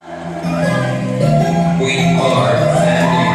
We are family.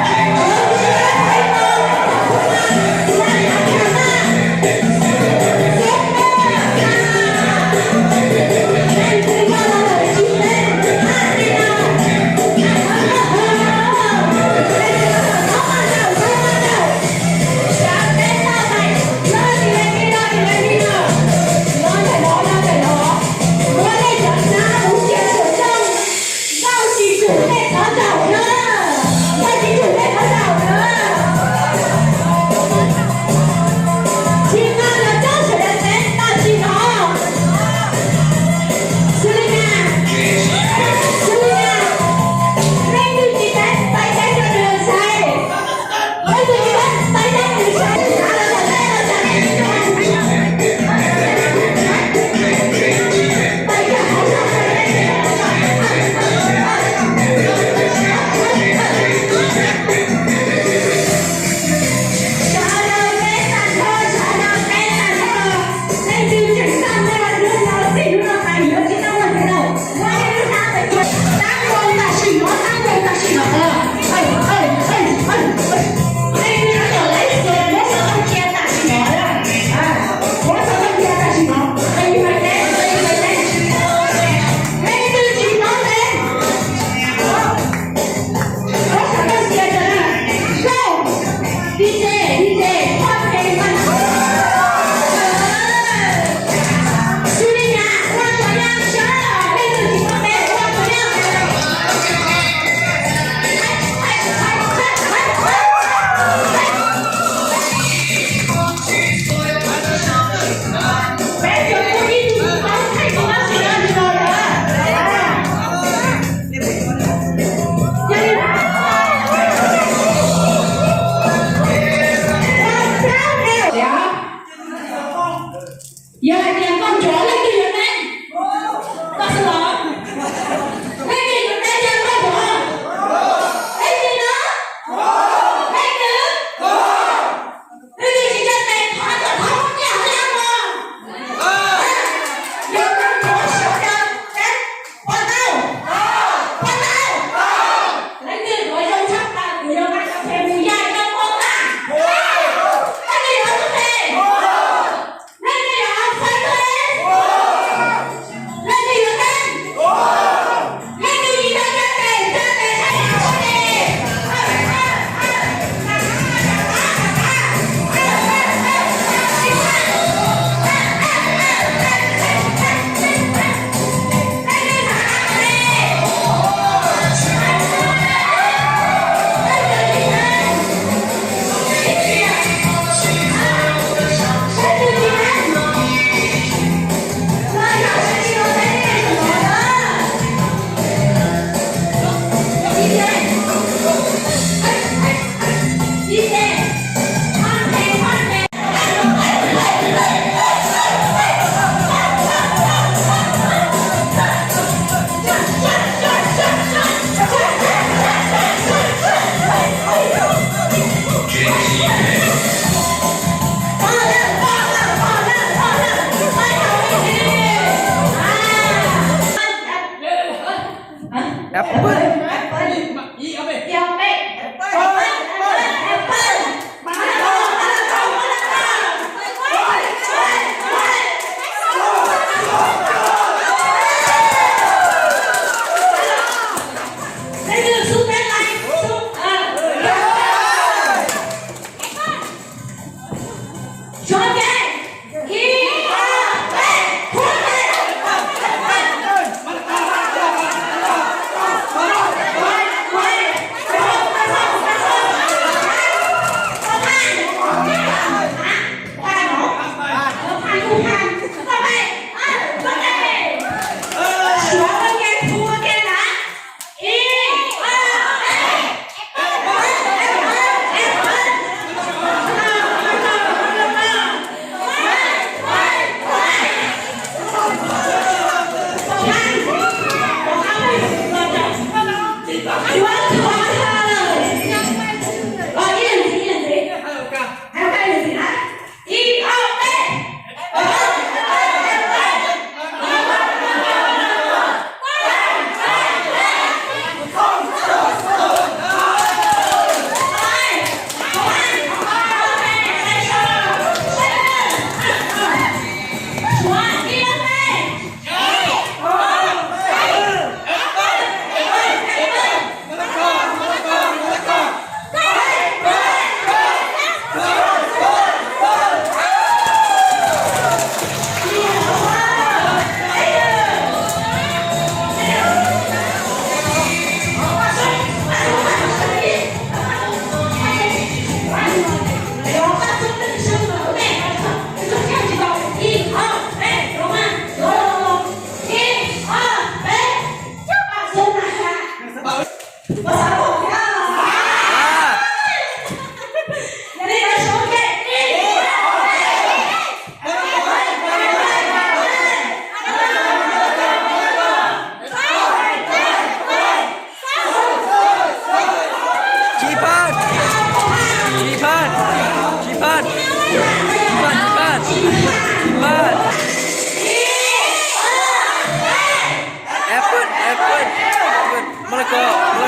Ko,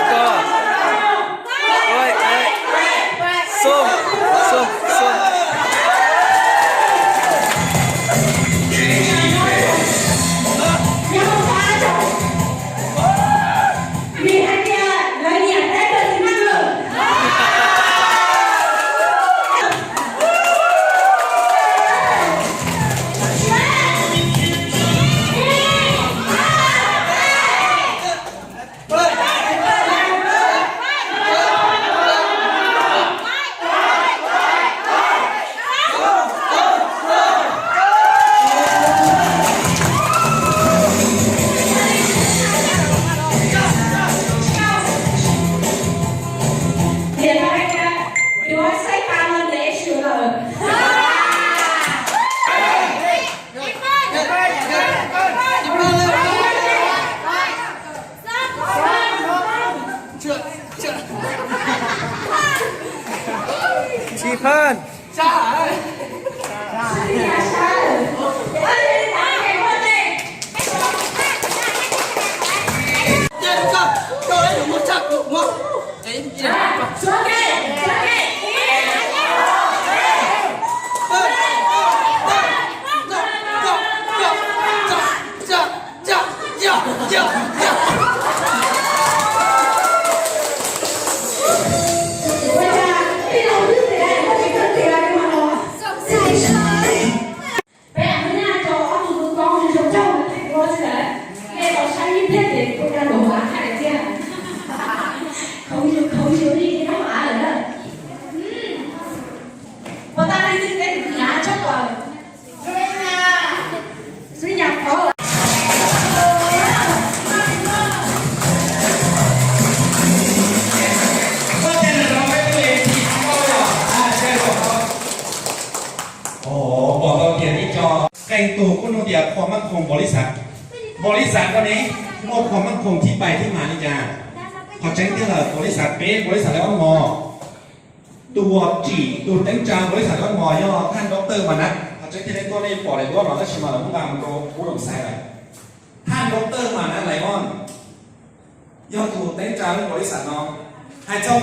ko. Oi, oi. Xom, xom, xom. Tsis phan. Peb lam nyaj rau ob tug tus koob zoo zoo tsaug ua tsis lawm, nej tau saib ib pliag ces kuv rau nraum av hais tiag. Khoov yus khoov yus li nyob av lawm na. Puas tas li twg peb tus nyab tsob tawm. Xwb nyab qhov. Ov, pom tau tias ib co qee tug kuj nug tias qhua mab khoom npaum li xav, npaum li xav ko ne, muaj qhua mab khoom thib pais thib mas li cas? Qhov tseeb tiag lawm npaum li xav peb npaum li xav li ob mos. Tus uas tsim tus teeb tsa npaum li xav li ob mos yog thaj doctor Mas Nab. Qhov tseeb tiag nej tuaj nej pom daim duab no tab sis mas lawv muab nqa mus rau kuv lom xais lawm. Thaj doctor Mas Nab Lais Vaj yog tus teeb tsa lub npaum li xav no. Hais txog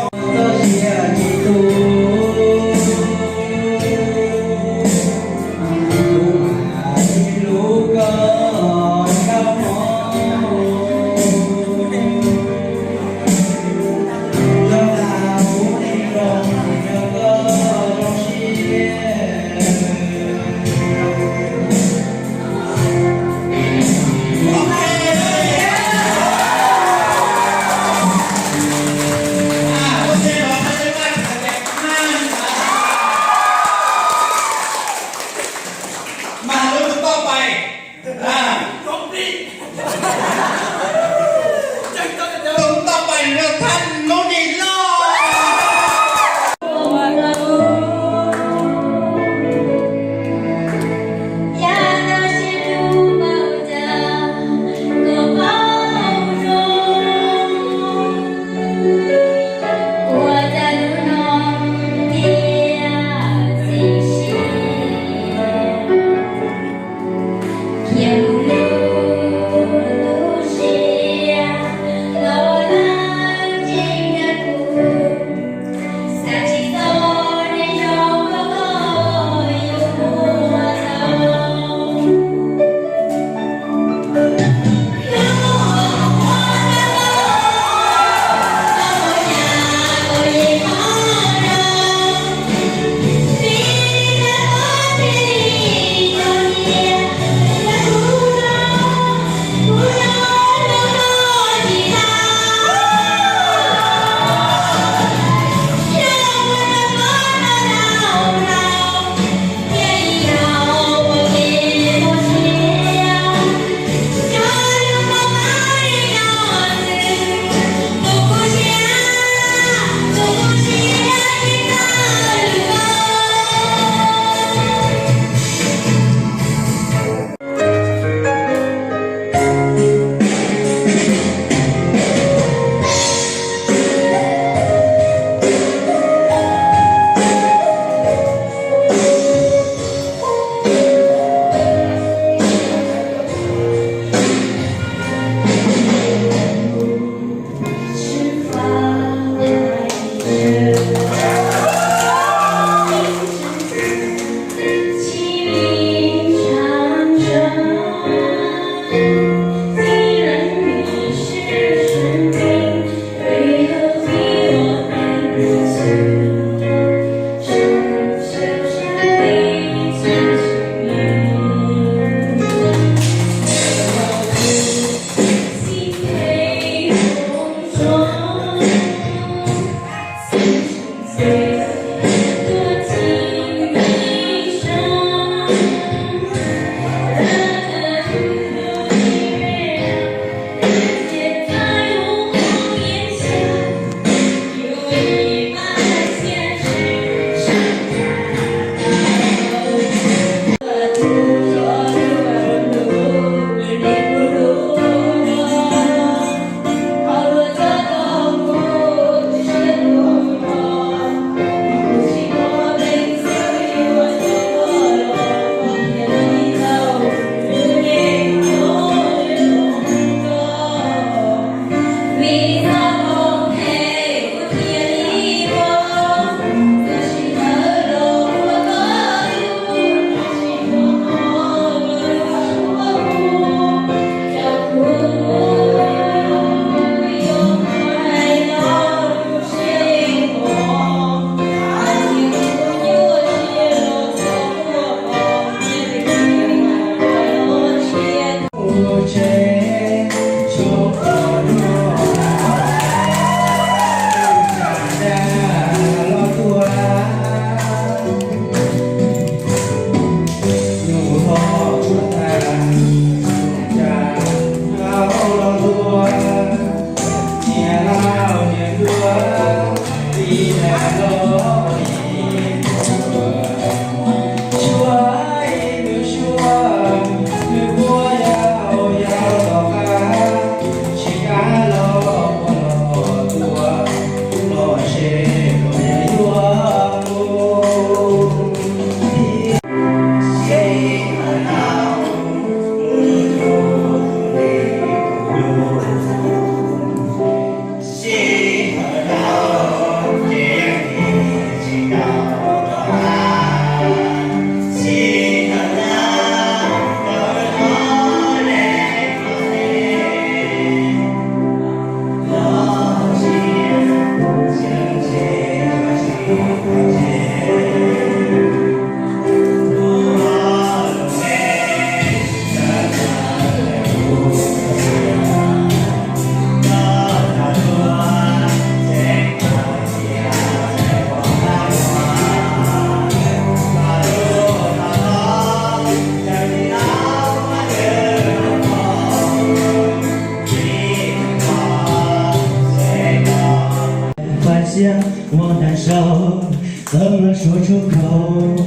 Muaj ntau zaus txawm los suav tsuj kaus,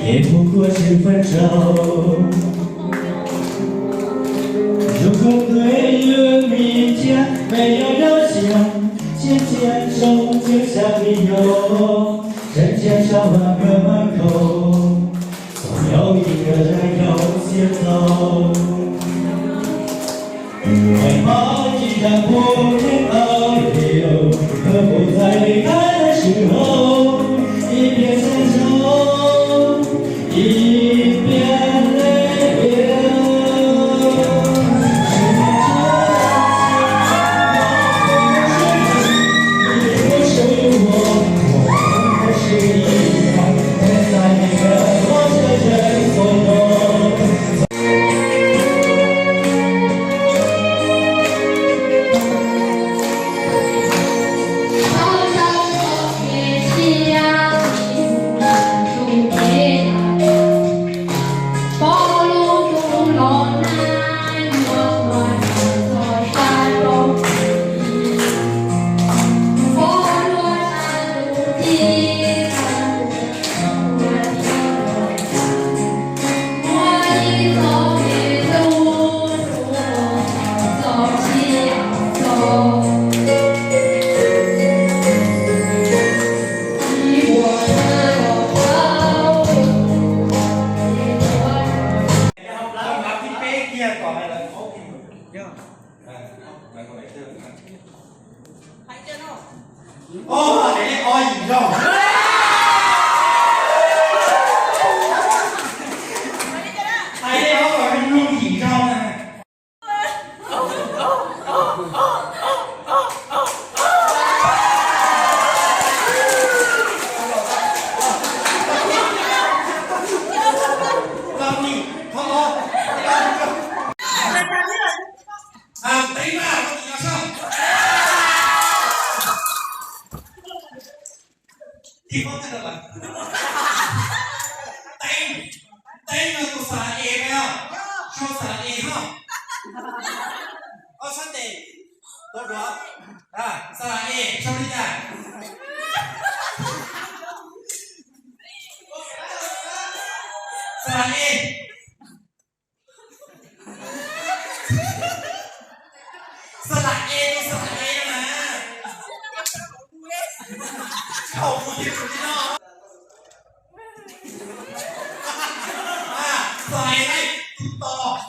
es pub kuaj tsis feem tsau. Zoo kawg nkaus yuav mi thiab, peb yuav dawb siab, tsiaj txiaj zoo txwj xya pib yos, tseem tsiaj tso vam kawg mas kaus, txom nyom ib kawg zaj yau xiab txaus. Ob, hais li ob yim zaug. Hais li ob kom zoo yim zaug na. Teeb na, koj tus yog sab. Tim koj tej lawm. Teeb, teeb no tus xas es na, sau xas es no. Koj sab tes, tus duav, xas es sau li cas? Xas es. Xas las es, tus xas las es no na. Thaum mus yus tus li no. Xas es, tus tos.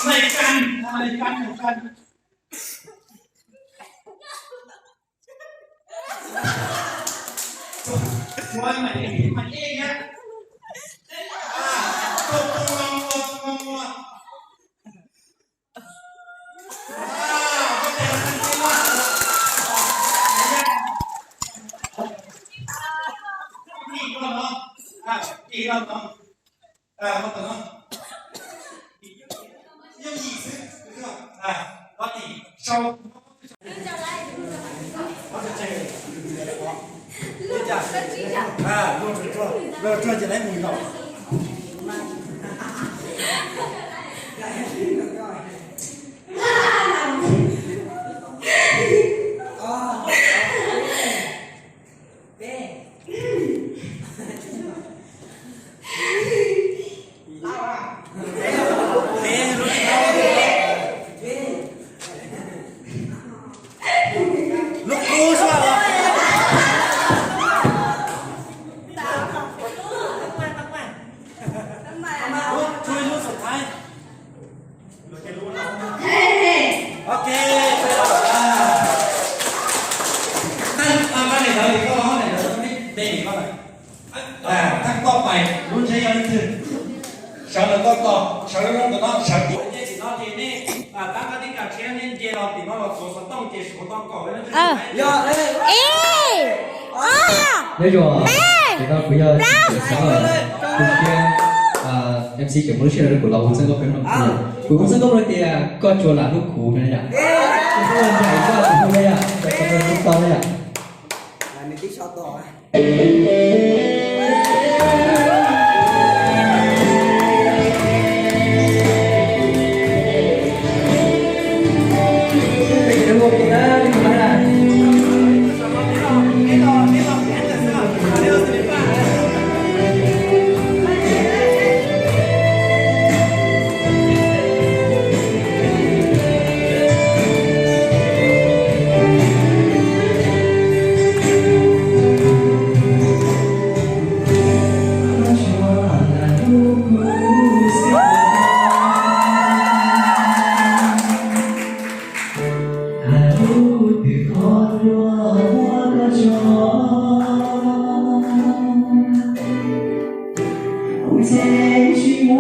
Nais kas, nais kas, nais kas. Ua mas ej thiab. Tus tus no ua, tus no ua. Ib los no, ib los no. Lub kub xwb os. Lub, tshuav ib lub xub thaiv. Ok, tag nrho li ntawd, koj los neb npe koj lawm. Tag koj pais lub ntsej yog leej twg? Sawv ntawm koj tos, sawv lub roob ntawm no, sawv tim tej tim no ces nej tab qab tib kas tshiab nej nce los tim no los txuas xov tooj ces suav tau kaum leej twg. Nyob zoo, kuv yog Tsim Txawm Xab, kuv thiab MC tseem muaj lub sij hawm rau kuv los hu txoj nkauj peb no. Kuv hu txoj nkauj no tias koj tsuas lam hlub kuv no yom. Kuv hu nraim koj, kuv hu li yom, koj txhob hlub koj na yom.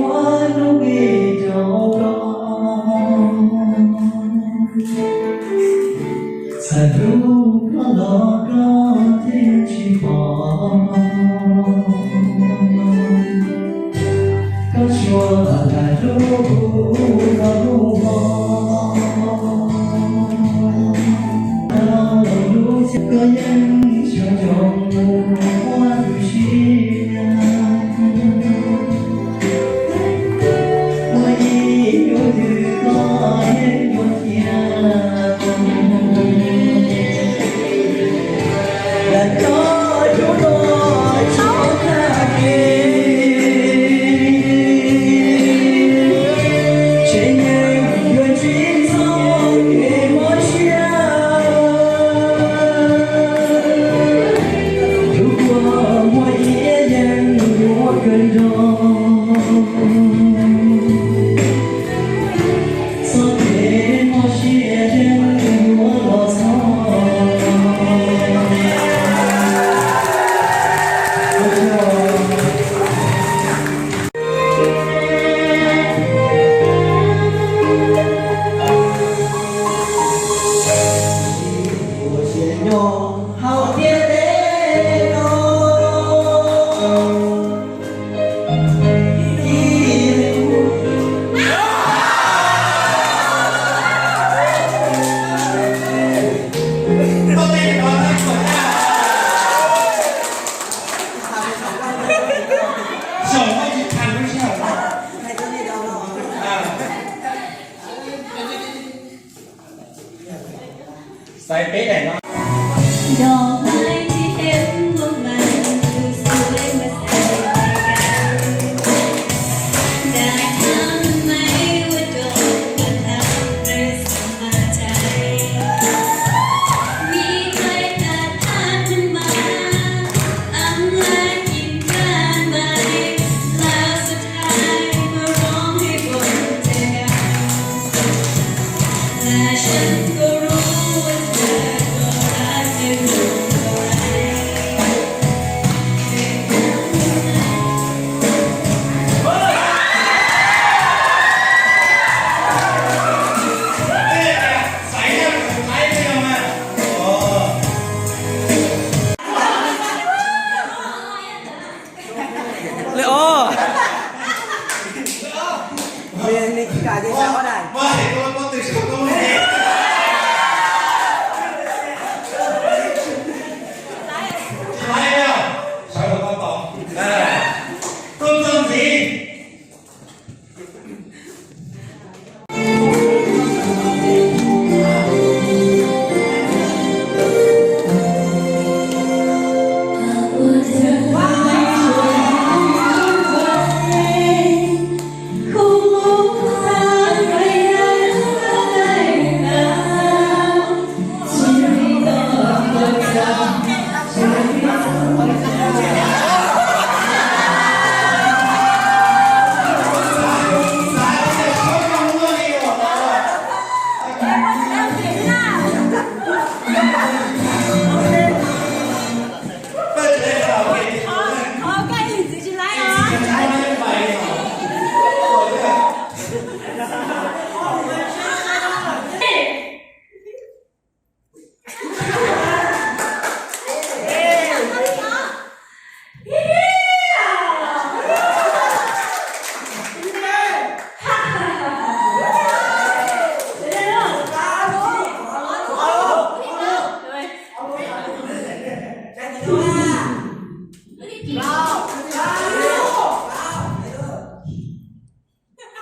Ua lub nqi rau koj, txawm hlub koj los koj thiaj tsis pom. Koj tsuas hais lub kua muag hmo, lub xyoo koj yeej tsis zoo muaj tus sia. Muaj ib hnub twg koj yeej yuav cia, lam koj hnub no tsis pom tag kev, tsev neeg yuav tsis txhob kev mob siab. Tus kua muag ib yeej yuav kawg nrog, txhob kev mob siab yeej yuav los txog. Xaiv peb daim no. Lej ob.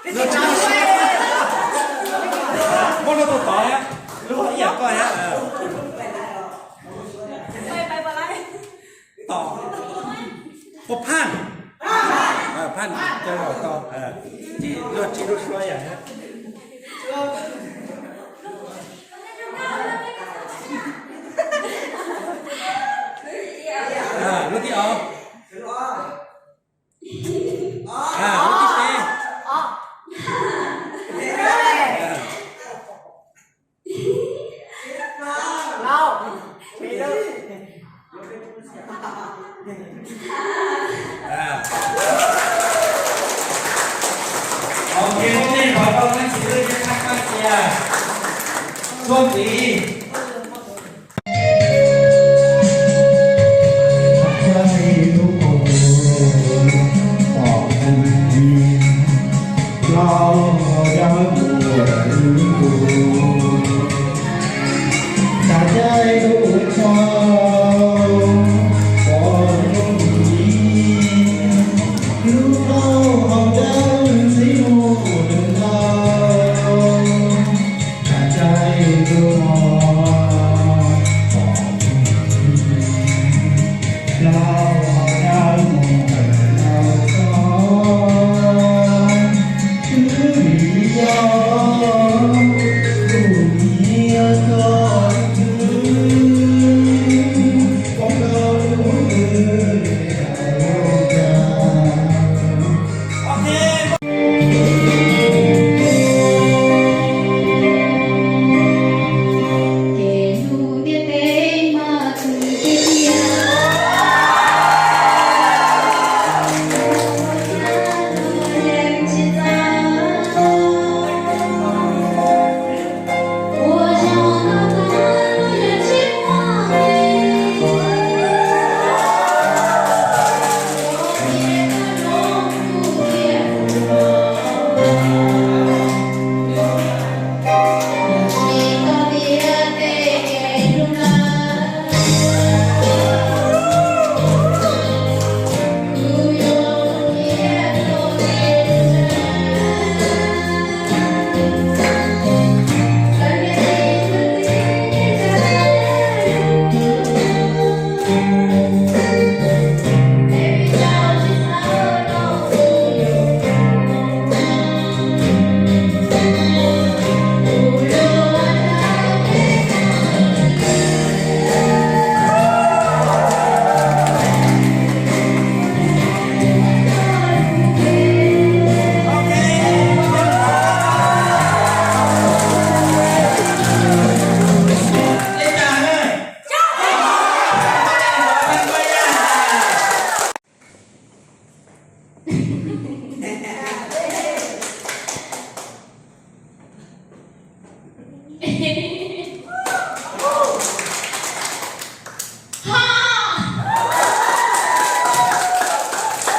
Tub Ntxawg Ntxiv. Muab rau tus tod thiab, lub ib yam koj thiab. Tom, ua Phaj, Phaj, coj los tau, ces luag tsib lub suab yam thiab. Lub thib ob. Lub thib peb. Tuaj ntxiv.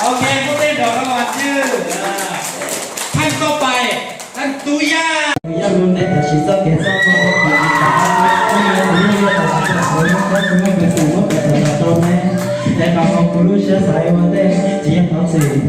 Ok, muab tej nrog rau mas twj. Thaj Toj Pais, thaj Tub Yaj. Yog lub neej tam sim txoj kev txoj moo, es qhov uas kuv lub siab xav ua ntej tsis yog thov txim.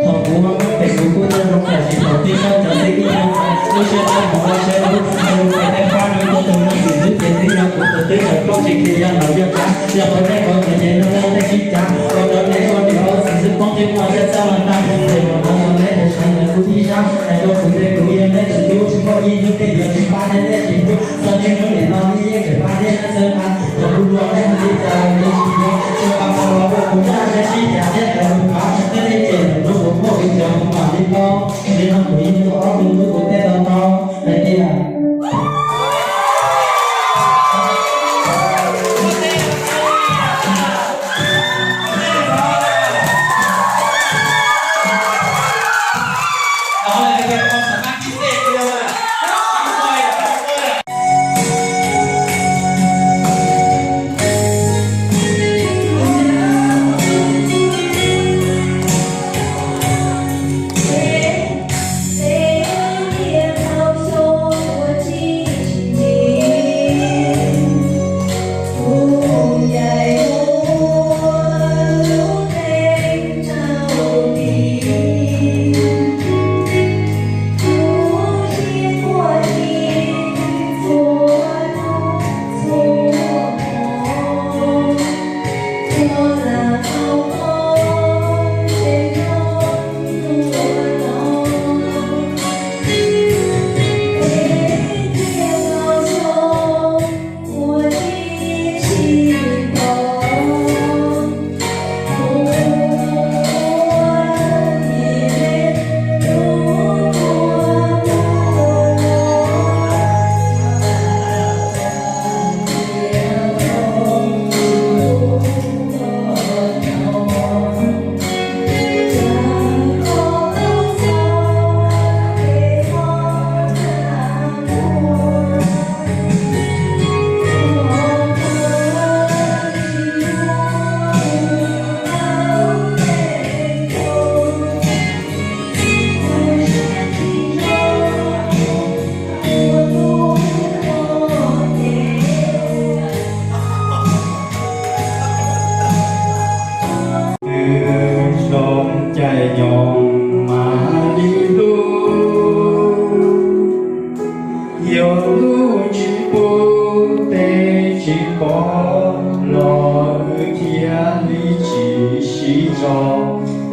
Thaum kuv ua muaj pem kuv kuj tau zoo tam sim thaum tij sab cov tij ib tug lub siab tab hov ua siab lub pem tej pab rau kuv tus no txim xwb ces twb yog kuv tus twb tawm plooj tsis khis yog laus yog tsav yog qhov nej qhov txawv ces nug lawm tej sib cav ua rau nej ua niam ua txiv xwb poob twb muaj thiab txaj mas tag ces los rau nej tes sawv ntawd kuv tij sab hais rau kuv tej kuv yog nej tus tub tsis muaj ib hnub twg yuav tsis pab thiab nej tsis pub txog niaj hnub nim no nej yeej tseem pab thiab nej txhawb nqa thaum kuv luag nej hu li cas los kuv tsis yuav tsuas pab pab los ua kuv zaj nej sib cav thiab cov lus kav thiab nej cem lawm rau kuv muaj kuv cov kuv mam li tau li no kuv yeej tuaj ob tug tub kuv tej tau tau hais tias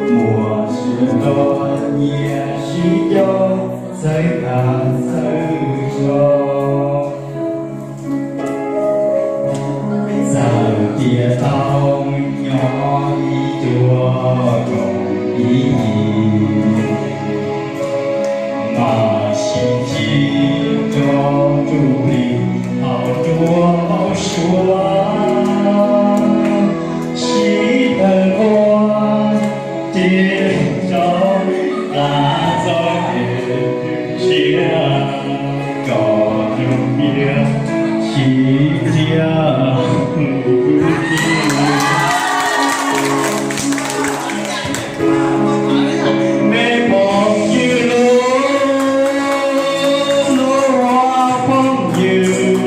Muaj sia nrog nyias sib coj txhawb kha txhawb tso. Txawm tias tau nyob ib cuag koom ib yig, mas sib ntsib nrog tus plig hauv nruab suab, sib tawg ua ces rau hla txoj kev siab kom tus tiag sib txiaj tus tij. Me phooj ywg, lub phooj ywg.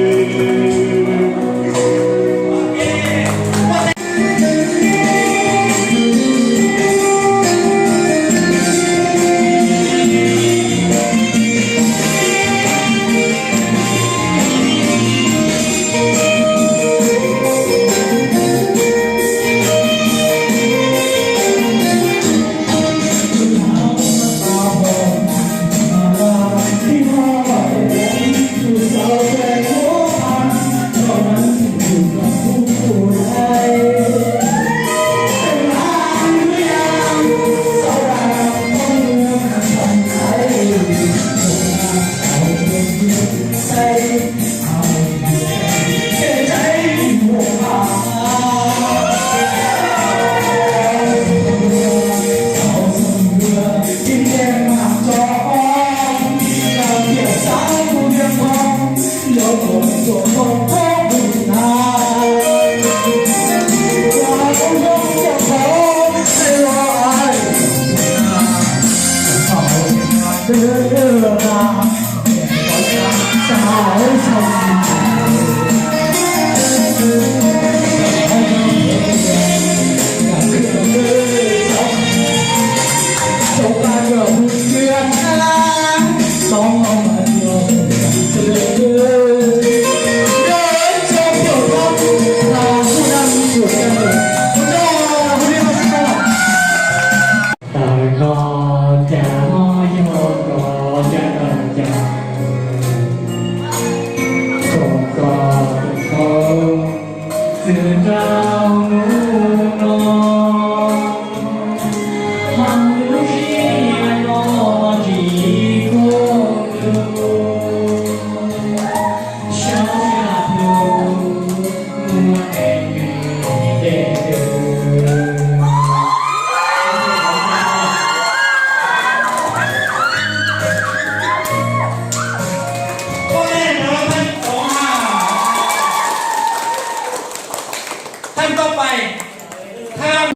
Tawm los cas ho yog koj, cas tawm cas, kom koj tawm tau txwm rau hnub no, hauv lub sij hawm no tsis kub lug, sawv sab plhu muaj tej me tej twg. Thab tau pais, thab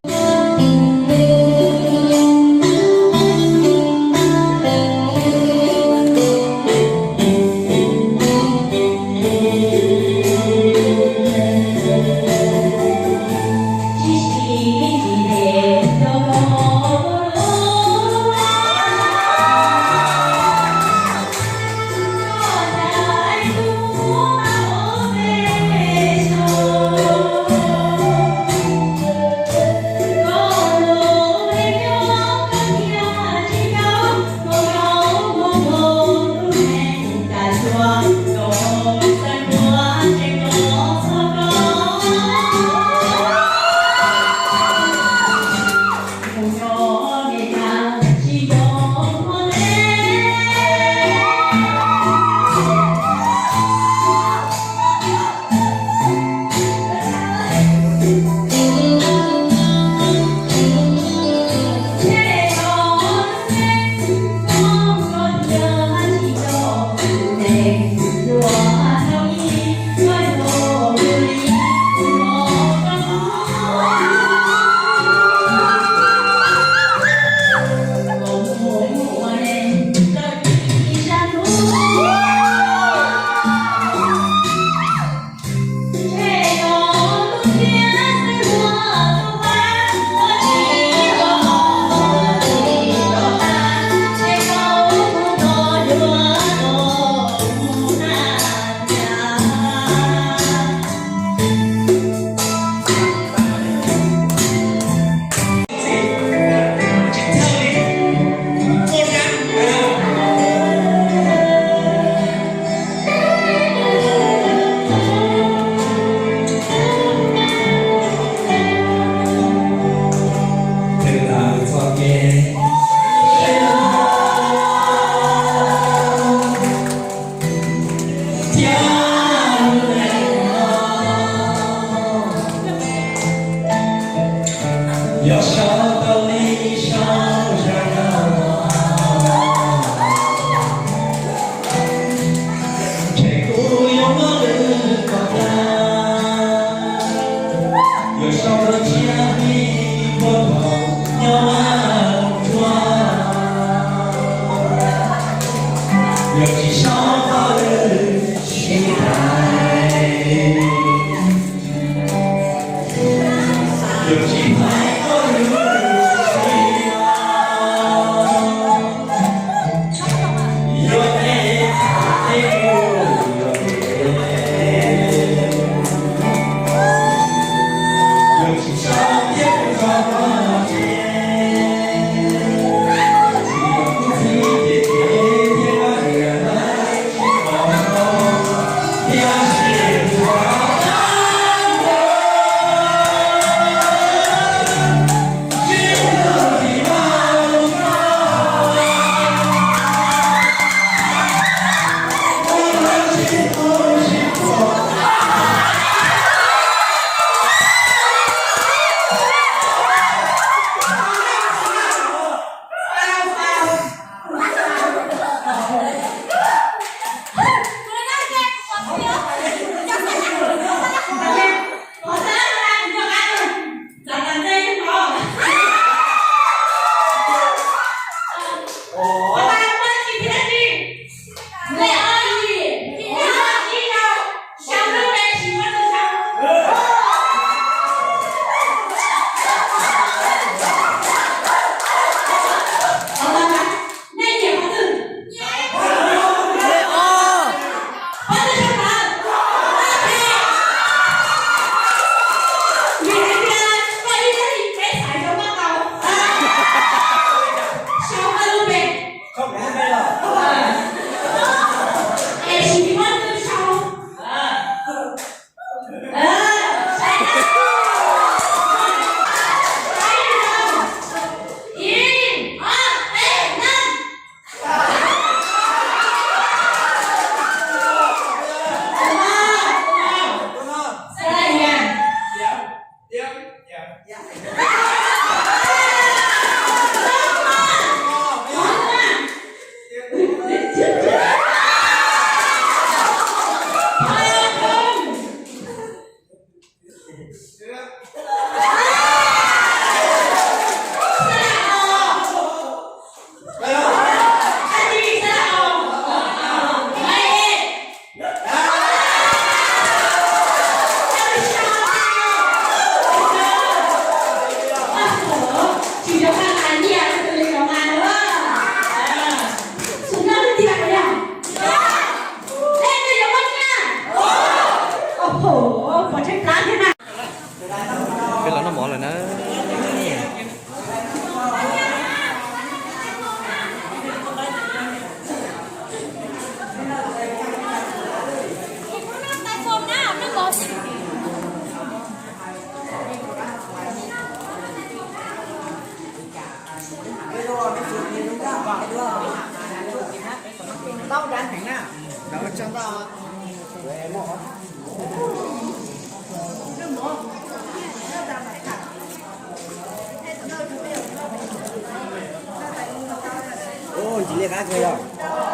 Ntsis liaj qab kawg yog.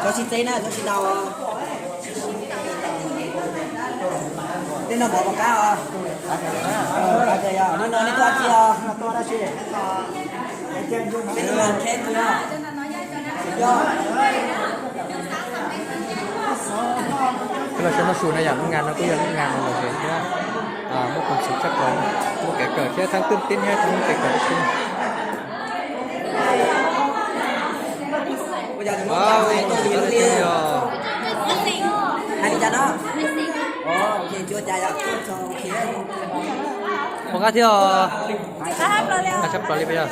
Txhob sib txeb na, txhob sib tau. Tej no mov puas qab os? Qab kawg yog. Hnub no nej tuaj dab tsi os? Peb tuaj noj kheb no. Peb los saib noj su na yom, lub nga no kuj yog lub nga no lawm thiab. Muaj peev xwm tshaj plaws, muaj kev kawm thiab, thab tub tib thiab, thab kev kawm tib. Hais li cas no? Ua qab thiab os. Qab tshaj plaws li peb yog.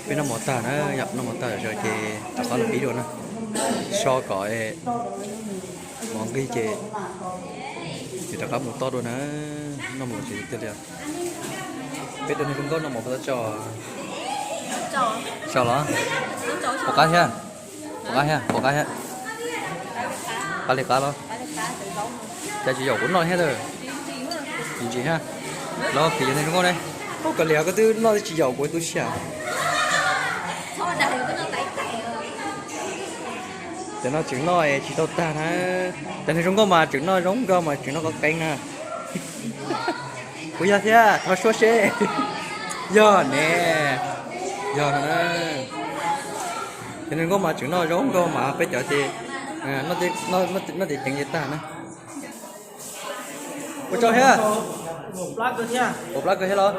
Peb noj mov tag na yom, noj mov tag ces rov qab los pib dua na. So kom mov nqig ces rov qab mus toj dua na. Noj mov ces tiag li. Peb tus neeg zoo nkauj noj mov puas tau tso? Tso los? Puas qab thiab? Puas qab thiab? Puas qab thiab? Qab li qab los? Cas tsis yaum kuv noj thiab lawm? Tsis ntsim thiab. Los kis yog neeg zoo nkauj ne. Ub, kav liam, koj twb noj twb tsis yaum kuv tu siab. Cov no tseem noj tsis tau tag na. Cov neeg zoo nkauj mas tseem noj zoo nkauj mas tseem noj qeeb qeeb na. Kuv yog thiab, thov suab seb. Yog ne. Yog no na. Cov neeg zoo nkauj mas tseem noj zoo nkauj mas peb cov ces noj ceev ceev tag na. Ua tsaug thiab. Ua plab kawg thiab los?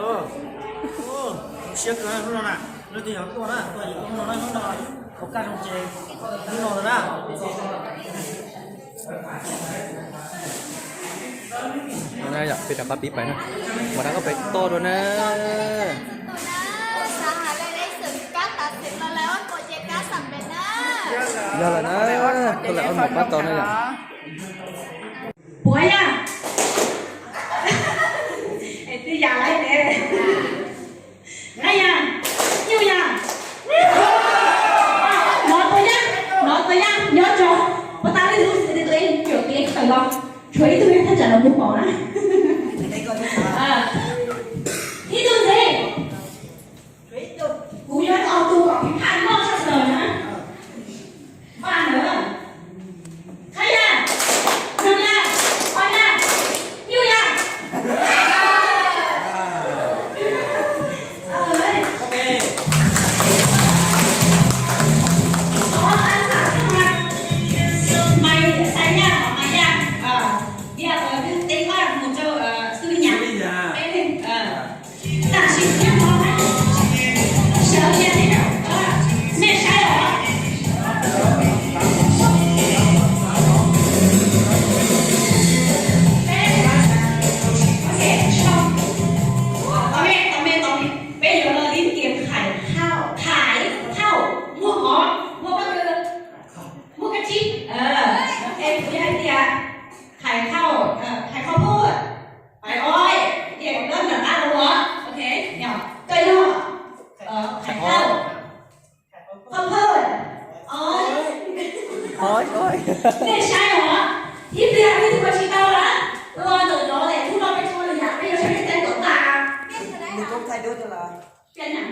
Peb rov qab pib pais na. Mas rov qab pais toj dua na. Yog lawm na, koj lawv ob mos pab tau na yom. Puas yog? Es twb yam lawm ne. Qab yog, nyuj yog. Nói tôi nhá, nói tôi nhá, nhớ cho. Và ta lấy lũ xịt thì tụi em kiểu tí khởi lo. Chuối tôi thắt chặt nó muốn bỏ á. Ib tug ntxiv. Kuv yuav tus kom phim pham noj sab sawv daws na. Pham ntawd. Qhab yaj, nws yaj, qhov yaj, nyuj yaj. Mày xài nha, mày nha. Đi học ở bên Tây Nguyên, một châu, ờ, Sư Nhã. Sư Nhã. Bên, ờ. Tam sim thiab no na, sawv kiag li, nej saib os. Peb, ok, sau. Tau me, tau me, tau me. Peb yuav los đếm tiền Khải Thao, Khải Thao, mua hột, mua bắp cải, mua cá chép. Ờ, ok, kuv hais tias Khải Thao, ờ, Khải Thao mua. Phải ơi, vậy đó là ta đúng không? Ok, nhỉ? Koj yog, ờ, Khải Thao. Không hơn. Ơi. Ơi, ơi. Để sai hả? Hiếp đi, hiếp đi, tao tsis tau lawm. Ua ntawm no lawm, hnub no peb tsis ua lwm yam, peb yuav saib peb teeb kom tas. Nws cũng thay đổi cho là. Peb na.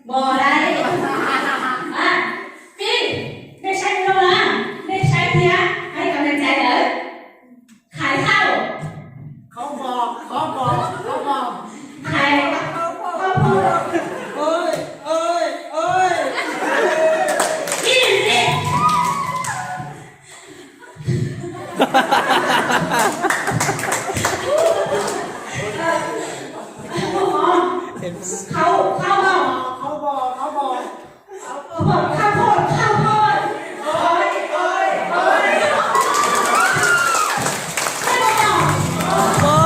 Bò đây. À, peb, nej saib zoo na, nej saib thiab, hais comment ntawd. Khải Thao. Kháo bò, kháo bò, kháo bò. Khải, kháo bò. Ơi, ơi, ơi. Ib leeg xwb. Kháo, kháo bò. Kháo bò, kháo bò. Kháo bò, kháo bò. Ơi, ơi, ơi. Kháo bò.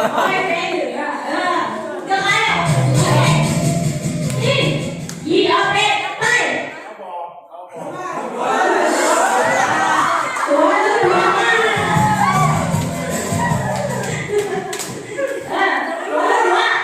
Ib, ib, ob, peb, pais. Qhov pom, qhov pom, qhov pom. Peb lwm.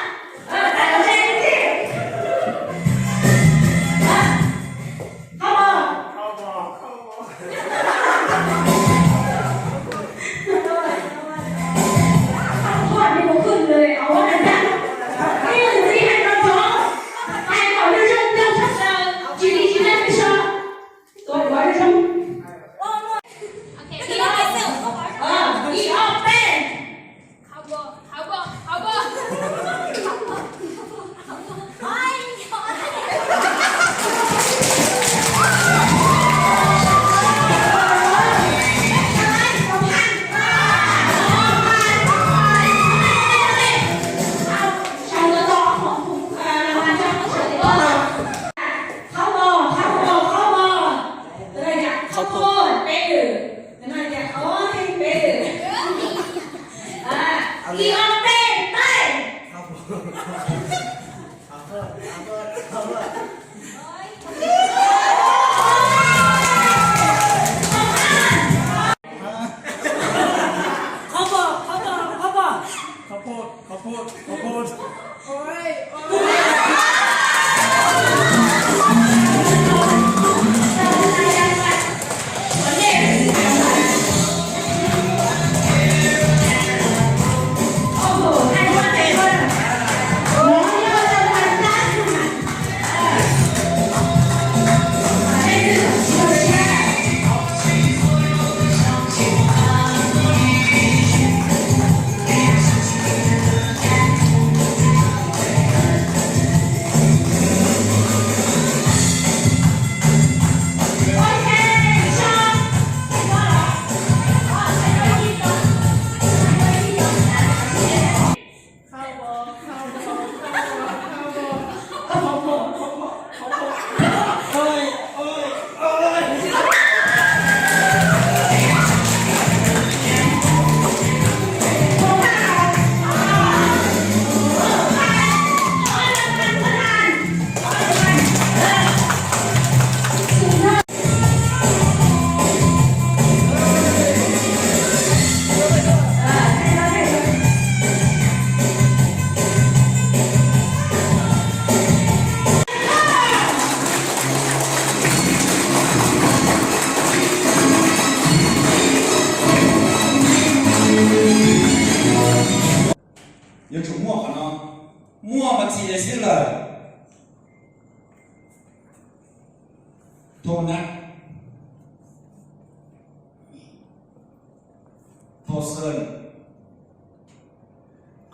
Ib, ob, peb, pais. Qhov pom, qhov pom, qhov pom. Qhov pom, qhov pom, qhov pom. Yuav tsum muaj qhov no, muaj mas txi le xwb lawm. Thauj nab, thauj xwb.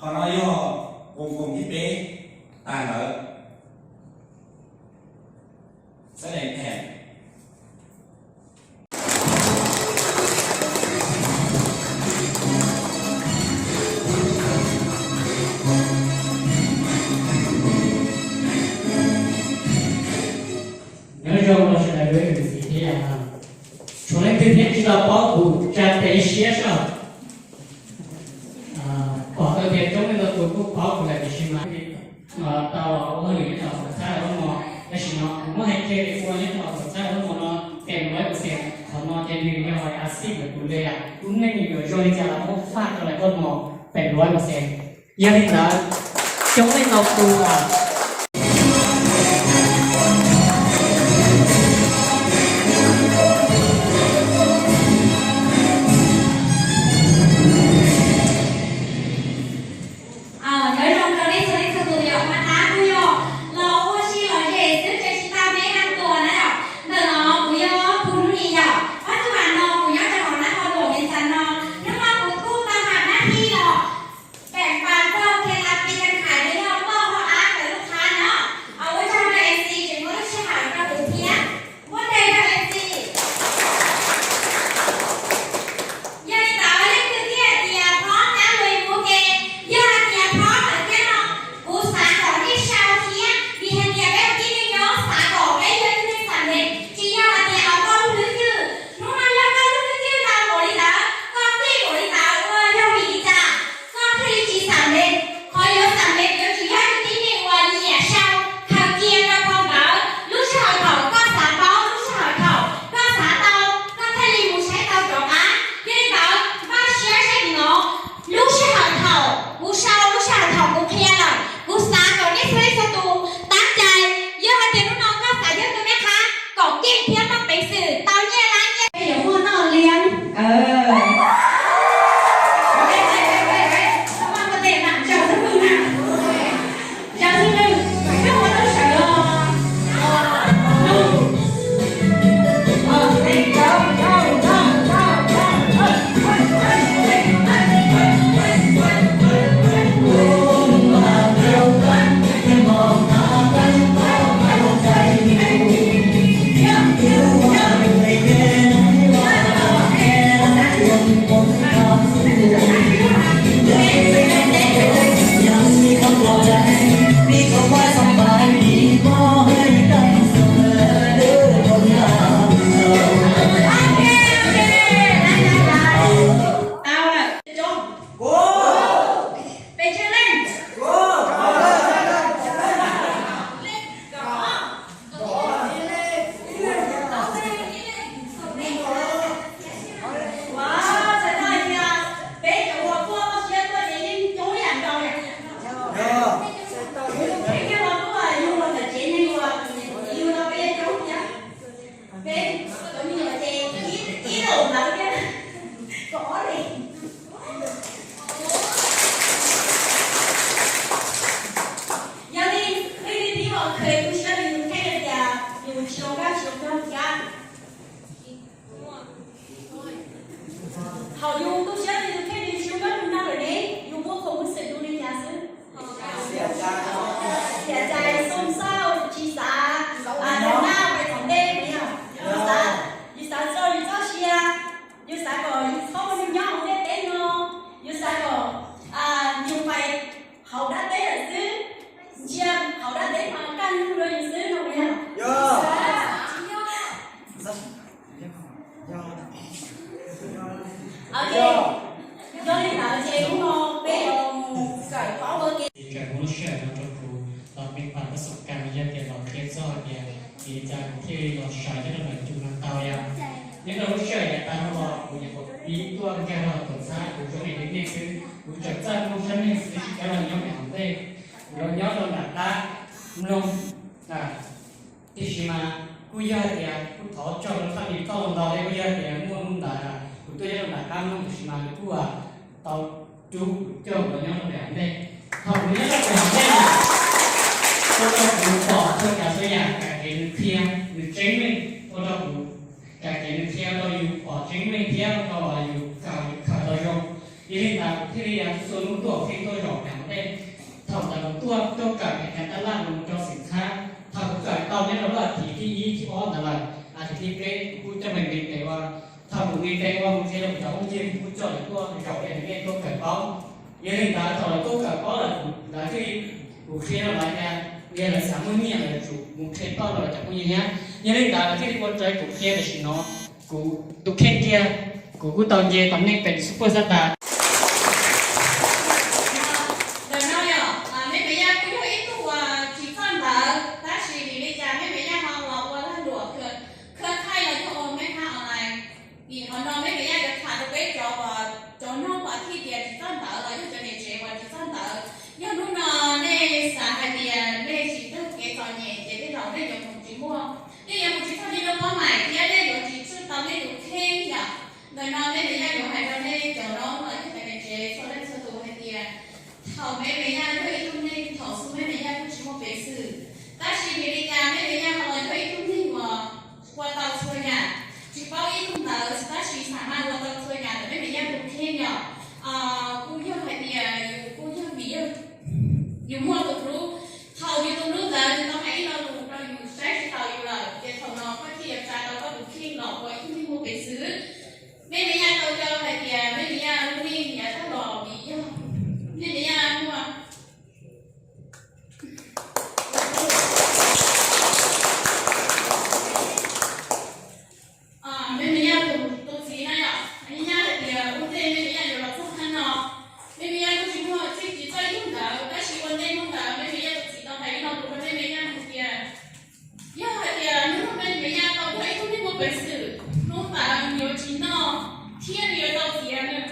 Qhov no yog koom koom ib peb tas lawm. Xab dees phem. Nyob zoo rau sawv daws ib tsoom niam txiv thiab yawm, txhua leej twg thiab tsis tau paub kuv tsa tes siab soj. Pom tau tias coob leej ntau tus kuj paub kuv lawm tiam sis mas tau ua hauj lwm nyob rau hauv txhab lawv lub mos, tam sim no kuv muab hais kiag tias ua nyob rau hauv txhab lawv lub mos no pem luav percent, qhov no ces nws yog a xij ntawm kuv li, lub neej nws yuav zoo li cas los muab faj rau lawv lub mos pem luav percent. Yog li ntawd, coob leej ntau tus. Nyob zoo rau nej txhua leej txhua tus yom, mas tab kuj yog los ua si los zes xwb ces tsis tau me hab tuas na yom. Ntawm no kuv yog Phu Hnub Nis yom, Pab Txuj Vam no kuv nyob rau hauv Nab Qhov Luam Vias Cas no, hnub no kuv kuj tau hab nab hib los peem pas txog Kheev Las Pis Kheev Khais los yog toj hauv av ntawm lub hauv dab teb lawm xwb, ntsia hauv dab teb mas kaj ntug rau yus xwb no puas yog? Ok, yog li ntawd ces hnub no peb yuav mus kawm paub ua ke. Ces kuv lub sij hawm no rau kuv los pib pab koj xub kam yog tias los qhia txog hais tias vim li cas kuv thiaj li los sawv nyob rau ntawm cug no tau yom. Nyob rau lub sij hawm yav tas no los kuv nyuam qhuav pib tuaj nkag rau hauv tuam txhab kuv zoo li nej xwb, kuv tseem txawj mloog sab neeg xwb tsis kav los nyob hauv ntej, kuv los nyob rau nram qab mloog. Tiam sis mas kuj yog hais tias kuj thov txoj rau txhaj mi txoj ntau thiab kuj yog hais tias muaj hnub ntawd kuv tuaj nyob rau nram qab mloog tiam sis mas nws kuj tau rub kuv coj los nyob rau pem hauv ntej. Thaum kuv nyob rau pem hauv ntej na, ua rau kuv pom txhua tsav txhua yam, kam kev nws qhia nws tseeb meej, ua rau kuv kam kev nws qhia rau yus pom tseeb meej thiab rau yus kawm yus khaws tau zoo. Yog li ntawd kuv thiaj li txhua hnub tuaj pheej tuaj zaum pem hauv ntej. Thaum ntawd kuv tuaj tuaj kawm pem Kav Tab Laj los rau Xeem Txhab. Thaum kuv kawm tau nyob rau lub as thiv thib ib thib ob ntawd lawm, as thiv thib peb kuv kuj coj me nqi tes ua, thaum kuv nqi tes ua mus qhia rau kuv cov phooj ywg kuv kuj coj lawv tuaj zaum li nej tuaj kawm paub. Yog li ntawd thaum lawv tuaj kawm paub lawm kuv lawv thiaj li, kuv qhia rau lawv tias yog lawv xav muaj nyiaj lawv yuav tsum mus qhia toj rau lawv cov phooj ywg thiab. Yog li ntawd lawv thiaj li ua raws kuv qhia tam sim no. Kuv tus kheej kiag, kuv kuj tau nce tau nej pem xub puag xab tas. Ntawm no yog, mej Maiv Yaj kuj yog ib tug uas tsis txawj ntawv tab sis vim li cas mej Maiv Yaj ho los ua lag luam khwb khaij los yog ua meb hab online. Vim qhov no mej Maiv Yaj yuav tham rau peb cov uas cov noog uas thiaj tias tsis txawj ntawv los yog cov niam tsev uas tsis txawj ntawv. Yog hnub no nej xav hais tias nej tsis raug kev txom nyem ces tej zaum nej yuav mus tsis muaj, nej yuav mus tsis txog nej lub pab maim thiab nej yuav tsis tswj tau nej tus kheej yom. Ntawm no mej Maiv Yaj yuav hais rau nej cov noog los yog cov niam tsev txhua leej txhua tus hais tias thaum mej Maiv Yaj yog ib tug neeg thaum xub mej Maiv Yaj kuj tsis muaj peev xwm, tab sis vim li cas mej Maiv Yaj ho los yog ib tug neeg uas ua tau txhua yam, tsis paub ib tug ntawv tab sis xam maj ua tau txhua yam ntawm mej Maiv Yaj tus kheej yom. Kuj yog hais tias yus kuj yog vim yog yus muaj tus hlub, thaum yus tus hlub ntawd nws tau hais ib lo lus rau yus saib tsis taus yus lawm ces thaum no koj thiaj yuav tsa tau koj tus kheej los ua ib tug neeg muaj peev xwm. Mej Maiv Yaj tau coj hais tias mej Maiv Yaj lub neej yav tag los vim yog mej Maiv Yaj muaj mej Maiv Yaj tus txiv na yom, mej Maiv Yaj hais tias ua ntej mej Maiv Yaj yuav los txog hnub no, mej Maiv Yaj kuj tsis muaj txij tsis txawj ib tug ntawv tab sis ua ntej hnub ntawd mej Maiv Yaj tus txiv tau hais ib lo lus rau mej Maiv Yaj hais tias yog hais tias hnub no mej Maiv Yaj tau yog ib tug neeg muaj peev xwm, hnub ntawd nws yuav tsis noj thiab nws yuav tau txiav nws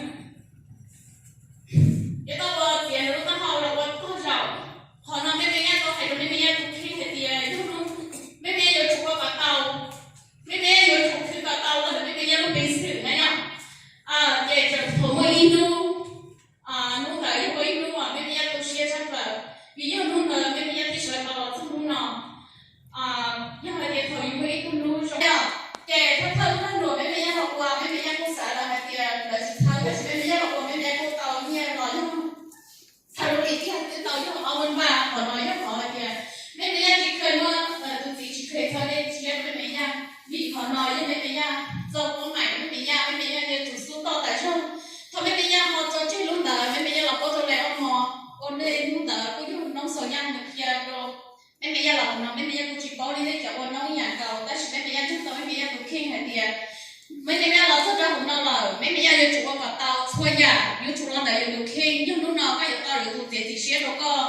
yuav tau ua txiav nws lub taub hau los ua tog zaum. Qhov no mej Maiv Yaj tau hais rau mej Maiv Yaj tus kheej hais tias yog hnub mej Maiv Yaj yuav tsum ua kom tau, mej Maiv Yaj yuav tsum khwv kom tau los ntawm mej Maiv Yaj lub peev xwm na yom. Ces tseem thaum muaj ib hnub, hnub ntawd yog muaj ib hnub uas mej Maiv Yaj tu siab tshaj plaws, vim yog hnub ntawd mej Maiv Yaj thiaj sawv tau los txog hnub no. Yog hais tias thaum yus muaj ib tug hlub zoo yom, ces thawj thawj lub lag luam mej Maiv Yaj los ua mej Maiv Yaj kuj xav lawm hais tias lawv tsis txhawb tab sis mej Maiv Yaj los ua mej Maiv Yaj kuj tau nyiaj los yog txhawb lub li tiag twb tau yog ob lub npaj. Qhov no yog qhov hais tias mej Maiv Yaj tsis kheev muab tus txiv tsis kheev txhawb dej tsis yog mej Maiv Yaj, vim qhov no yog mej Maiv Yaj txoj koob maim mej Maiv Yaj, mej Maiv Yaj yuav tsum xub toj tas zog. Thaum mej Maiv Yaj ho tso tseg lub ntawd mej Maiv Yaj los paub rau lawv ob hmo, ua ntej hnub ntawd kuj yog noob xaus yaj nws qhia rau mej Maiv Yaj los qhov no mej Maiv Yaj kuj tsis paub li nej cov ua noob ib yam nkaus tab sis mej Maiv Yaj ntseg tau mej Maiv Yaj tus kheej hais tias mej Maiv Yaj los txog rau hauv no lawm mej Maiv Yaj yuav tsum ua kom tau txhua yam, yuav tsum los ntawm yus tus kheej. Yog hnub no koj yuav tau lwm tus txiav txim siab rau koj,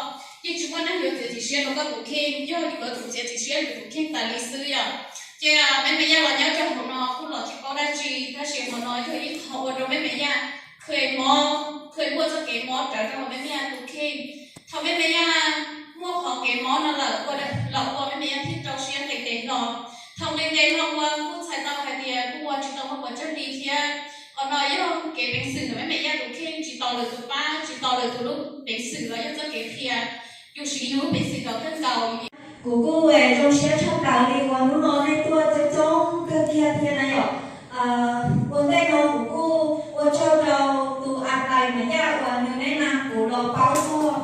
yeej tsis muaj neeg yuav txiav txim siab rau koj tus kheej, yog yuav tsum txiav txim siab lwm tus kheej tas li xwb yom. Ces mej Maiv Yaj los nyob rau hauv no kuj los tsis paub dab tsi tab sis hauv no yog ib qho ua rau mej Maiv Yaj kheev mob, kheev muaj txoj kev mob rawv rau hauv mej Maiv Yaj tus kheej. Thaum mej Maiv Yaj muaj qhov kev mob no lawm, ua los ua mej Maiv Yaj thiaj rau siab nqis tes hlo. Thaum nqis tes hlo ua kuj txhais tau hais tias kuj ua tsis tau muaj puas tsawg li thiab. Qhov no yog kev peev xwm ntawm mej Maiv Yaj tus kheej, tsis tos lwm tus pab, tsis tos lwm tus lub peev xwm los yog txoj kev qhia, yus siv yus lub peev xwm kom kawg nkaus. Kuv kuj zoo siab tshaj plaws li uas hnub no nej tuaj coob coob kawg kiag thiab na yom. Ua ntej no kuv kuj ua tsaug rau tus a tais Maiv Yaj uas nws neb na kuv los paub txog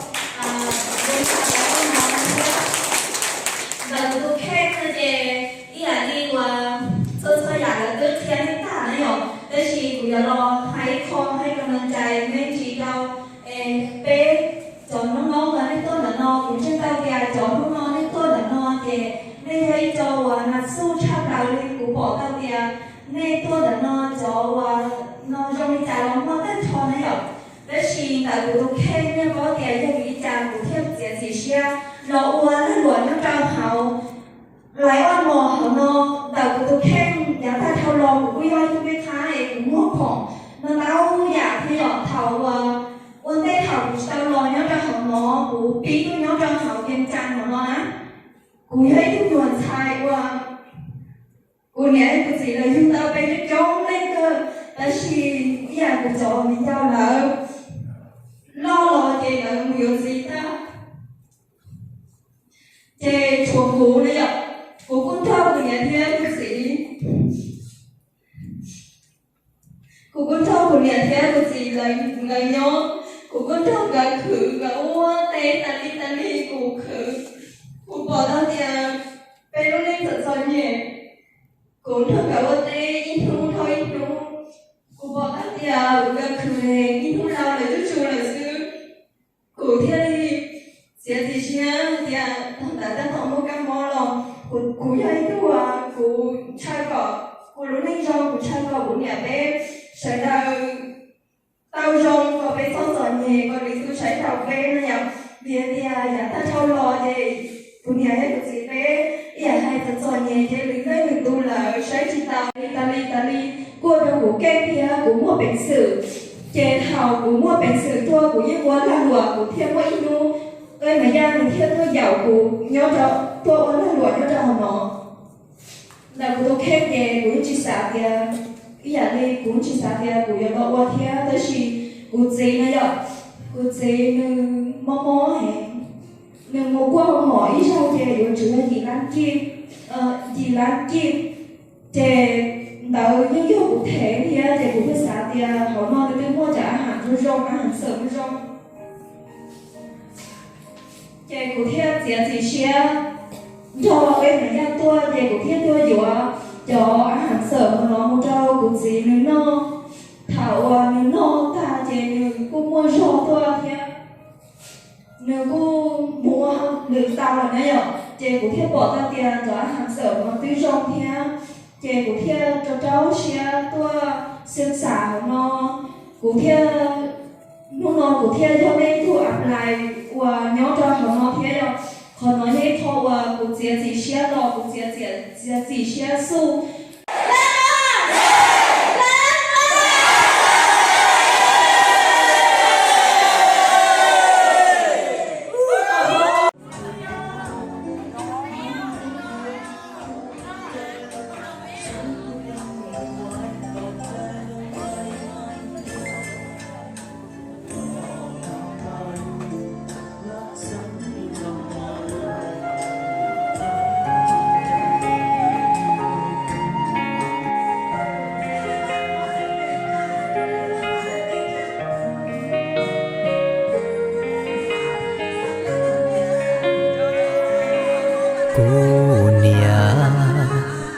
ntawm kuv tus kheej no ces ib yam li uas txhua txhua yam lawv twb qhia nej tag na yom, tab sis kuv yuav los hais ib qho hais kom nws cais me ntsis rau es peb Cov noob noob uas nej tuaj ntawm no, kuv ntseeg tau tias cov hnub no nej tuaj ntawm no ces nej yog ib co uas nas xuj tshaj plaws li. Kuv pom tau tias nej tuaj ntawm no cov uas no zoo li cas los muaj tag nrho na yom. Tab sis ntawm kuv tus kheej nej paub tias yog vim li cas kuv thiaj txiav txim siab los ua lag luam nyob rau hauv lais oj mos hauv no. Ntawm kuv tus kheej yav tag dhau los kuv kuj yog ib tug me qhab es kuv muag khoom no ntau yam thiab yom. Thaum uas ua ntej thaum kuv tsis tau los nyob rau hauv no, kuv pib tuaj nyob rau hauv Vias Cas hauv no na, kuv yog ib tug nyuam ntxhais uas kuv niam kuv txiv lawv yug tau peb coob coob leej kawg, tab sis ib yam kuv cov viv ncaus lawv loj los ces lawv mus yuav txiv tag, ces tshuav kuv na yom. Kuv kuj nrog kuv niam thiab kuv txiv, kuv kuj nrog kuv niam thiab kuv txiv lawv nyob, kuv kuj nrog nkawd khwv nkawd ua teb tas li tas li kuv khwv. Kuv pom tau tias peb lub neej txom txom nyem, kuv nrog nkawd ua teb ib hnub dhau ib hnub. Kuv pom tau tias nkawd khwv ib hnub laus lawv twb tsum lawm xwb. Kuv thiaj li txiav txim siab tias tag ntawd tab tom muaj kab mob los kuv yog ib tug uas kuv ntshaw kom kuv lub neej zoo, kuv ntshaw kom kuv niam peb sawv daws tau zoo, kom peb txhob txom nyem, kom lwm tus saib taus peb no yom. Vim tias yav tag dhau los ces kuv niam thiab kuv txiv peb ib yam hais txom txom nyem ces lwm leej lwm tus lawv saib tsis taus li tas li tas li, kuj ua rau kuv keej thiab kuv muaj peev xwm. Ces thaum kuv muaj peev xwm tuaj kuv yeej ua lag luam, kuv thiaj muaj ib hnub Ej Mas Yaj nws thiaj tuaj yaum kuv nyob rau, tuaj ua lag luam nyob rau hauv no. Ntawm kuv tus kheej ces kuv yeej tsis xav tias, ib yam li kuv tsis xav tias kuv yuav los ua thiab, tab sis kuv txiv na yom, kuv txiv nws mob mob heev, nws mus kuaj hauv mom ib zaug ces yuav tsum yog yim lab kij, yim lab kij, ces ntawd yeej yog kuv them thiab ces kuv thiaj xav tias hauv no nws twb muaj cov a ham zoo zoo, a ham xawm zoo zoo. Ces kuv thiaj txiav txim siab nrog Ej Mas Yaj tuaj, ces kuv thiaj tuaj yuav cov a ham xawm no mus rau kuv txiv nws noj. Thaum uas nws noj tag ces nws kuj muaj zog tuaj thiab, nws kuj mus ua hauj lwm tau lawm na yom. Ces kuv thiaj pom tau tias cov a ham xawm no twb zoo thiab, ces kuv thiaj rau rau siab tuaj xeeb xam hauv no. Kuv thiaj, hnub no kuv thiaj yog nej ib tug apply uas nyob rau hauv no thiab yom. Qhov no yog ib qho uas kuv txiav txim siab los kuv txiav txiav txiav txim siab xub. Kuv niam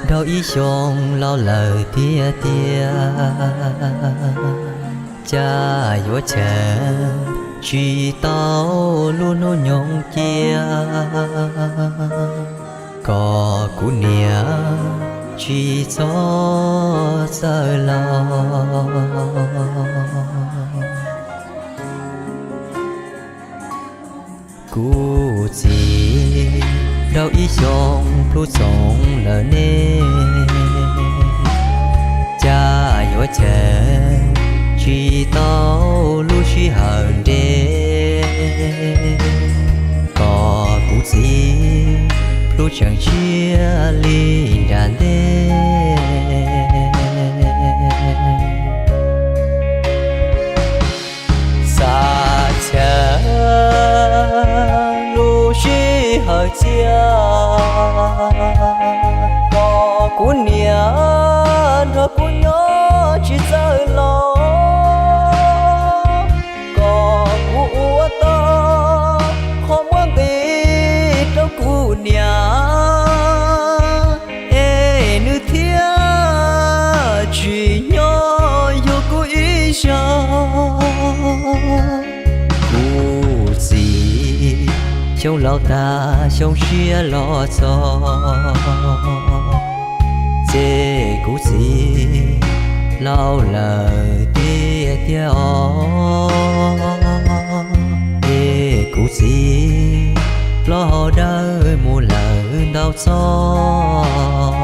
dhau ib xyoos laus lawm tiag tiag, cas yuav cheem tsis tau lub hnub nyoog cia, kom kuv niam tsis txhob txawj laus. Kuv txiv dhau ib xyoos plhu txoov lawm ne, cas yuav cheem tsis tau lub sij hawm nres, kom kuv txiv plhu tseem tshiab li nram ntej. Xav chaw lub sij hawm cia, kom kuv niam nrog kuv nyob tsis txawj laus, kom kuv ua tau qhov muaj nqis rau kuv niam, es nws thiaj tsim nyog yug kuv ib zaug. Kuv txiv Xyoo laus tag xyoo tshiab los txog, ces kuv txiv laus lawm tiag tiag os. Es kuv txiv plaub hau dawb mus lawm ntau txoj.